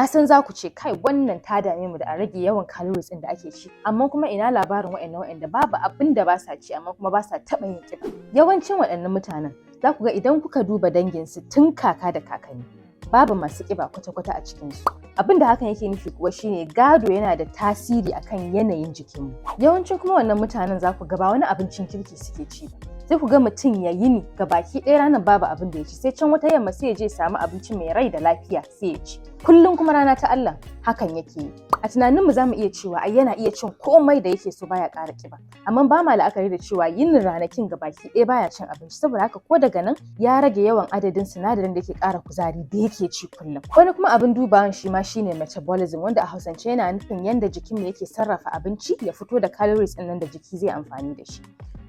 Na san za ku ce, "Kai, wannan ta dame mu da a rage yawan calories ɗin da ake ci, amma kuma ina labarin waɗannan waɗanda babu abin da ba sa ci amma kuma ba sa taɓa yin ƙiba?" Yawancin waɗannan mutanen, za ku ga idan kuka duba danginsu tun kaka da kakanni, babu masu ƙiba kwata-kwata a cikinsu. Abin da hakan yake nufi kuwa shine gado yana da tasiri akan yanayin jikinmu. Yawancin kuma wannan mutanen, za ku ga ba wani abincin kirki suke ci ba. Sai ku ga mutum ya yini ga baki ɗaya ranar babu abin da ya ci, sai can wata yamma sai ya je samu abinci mai rai da lafiya sai ya ci. Kullum kuma rana ta Allah hakan yake yi. A tunaninmu za mu iya cewa ai yana iya cin komai da yake so, baya ƙara ƙiba. Amma ba ma la'akari da cewa yinin ranakin ga baki ɗaya baya cin abinci, saboda haka ko daga nan ya rage yawan adadin sinadarin da yake ƙara kuzari da yake ci kullum. Wani kuma abin dubawan shi ma shine metabolism, wanda a Hausance yana nufin yanda jikinmu yake sarrafa abinci ya fito da calories ɗin nan da jiki zai amfani da shi.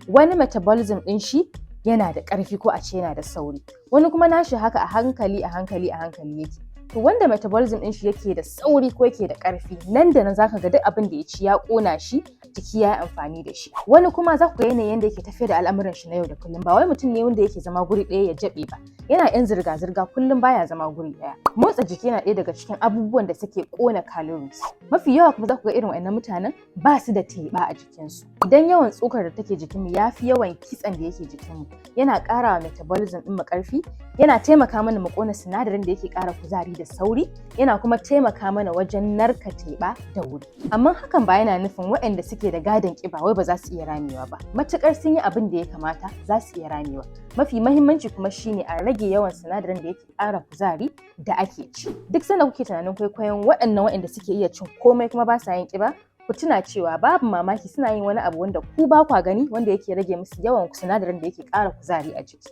Wani metabolism ɗin shi yana da ƙarfi, ko a ce yana da sauri. Wani kuma nashi haka a hankali a hankali a hankali yake. To, wanda metabolism ɗin shi yake da sauri ko yake da ƙarfi, nan da nan zaka ga duk abin da ya ci ya ƙona shi, jiki ya yi amfani da shi. Wani kuma za ku ga yanayin yanda yake tafiyar da al'amuran shi na yau da kullum, ba wai mutum ne wanda yake zama guri ɗaya ya jaɓe ba. Yana ƴan zirga-zirga kullum, baya zama guri ɗaya. Motsa jiki yana ɗaya daga cikin abubuwan da suke ƙona calories. Mafi yawa kuma za ku ga irin waɗannan mutanen ba su da teɓa a jikinsu. Idan yawan tsokar da take jikinmu ya fi yawan kitsen da yake jikinmu, yana ƙara wa metabolism ɗinmu ƙarfi, yana taimaka mana mu ƙona sinadarin da yake ƙara kuzari da sauri, yana kuma taimaka mana wajen narka teɓa da wuri. Amma hakan ba yana nufin waɗanda suke da gadon ƙiba wai ba za su iya ramewa ba. Matuƙar sun yi abin da ya kamata, za su iya ramewa. Mafi mahimmanci kuma shine a rage yawan sinadarin da yake ƙara kuzari da ake ci. Duk sanda kuke tunanin kwaikwayon waɗannan waɗanda suke iya cin komai kuma ba sa yin ƙiba, ku tuna cewa babu mamaki suna yin wani abu wanda ku ba kwa gani, wanda yake rage musu yawan sinadarin da yake ƙara kuzari a jiki.